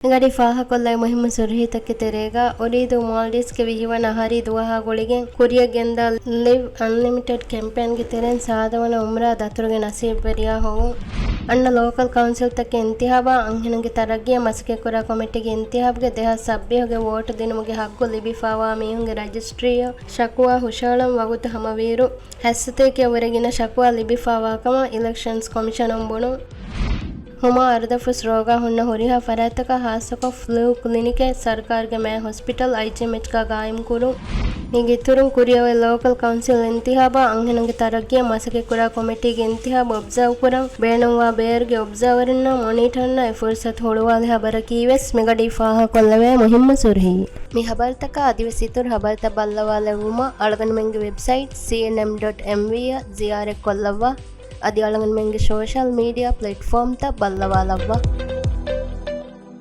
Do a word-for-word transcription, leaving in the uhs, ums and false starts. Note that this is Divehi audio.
މިގަޑީ ފާހަކޮށްލައި މުހިއްމު ސުރުހީތަކެއް ތެރޭގަ، އުރީދޫ މޯލްޑިވްސްގެ ވިހިވަނަ އަހަރީ ދުވަހާ ގުޅިގެން ކުރިއަށް ގެންދާ ލިވް އަންލިމިޓެޑް ކެމްޕޭންގެ ތެރެއިން ސާދަވަނަ އުމްރާ ދަތުރުގެ ނަސީބުވެރިޔާ ހޮވުން. އަންނަ ލޯކަލް ކައުންސިލްތަކެއް އިންތިހާބާ އަންހެނުންގެ ތަރައްގީއަށް މަސައްކަތްކުރާ ކޮމިޓީގެ އިންތިހާބުގެ ދެހާސް ސައްބީހުގެ ވޯޓު ދިނުމުގެ ހައްގު ލިބިފާވާ މީހުންގެ ރަޖިސްޓްރީއަށް ޝަކުވާ ހުށައަޅަން ވަގުތު ހަމަވިއިރު، ހައްސަތޭކައަށްވުރެ ގިނަ ޝަކުވާ ލިބިފާވާކަމަށް އިލެކްޝަންސް ކޮމިޝަނުން ބުނުން. ހުމާ އަރުދަފުސް ރޯގާ ހުންނަ ހުރިހާ ފަރާތްތަކަށް ހާއްސަކޮށް ފްލޫ ކްލިނިކެއް ސަރުކާރުގެ މޭ ހޮސްޕިޓަލް އައިޖީއެމްއެޗްގަ ގާއިމްކުރުން. މީގެ އިތުރުން ކުރިއަށް އޮތް ލޯކަލް ކައުންސިލް އިންތިހާބާ އަންހެނުންގެ ތަރައްގީއަށް މަސައްކަތްކުރާ ކޮމިޓީގެ އިންތިހާބު އޮބްޒާވްކުރަން ބޭނުންވާ ބޭރުގެ އޮބްޒާވަރުންނާ މޮނީޓަރުންނާ އެ ފުރުސަތު ހުޅުވާލި ހަބަރަކީވެސް މިގަޑީ ފާހަކޮށްލެވޭ މުހިއްމު ސުރުހީ. މި ހަބަރުތަކާ އަދިވެސް އިތުރު ހަބަރުތައް ބައްލަވާލެއްވުމަށް އަޅުގަނޑުމެންގެ ވެބްސައިޓް ސީއެންއެމް ޑޮޓް އެމްވީ އަށް ޒިޔާރަތްކޮށްލައްވާ. އަދި އަޅުގަނޑުމެންގެ ސޯޝަލް މީޑިއާ ޕްލެޓްފޯމްތައް ބައްލަވާލައްވާ.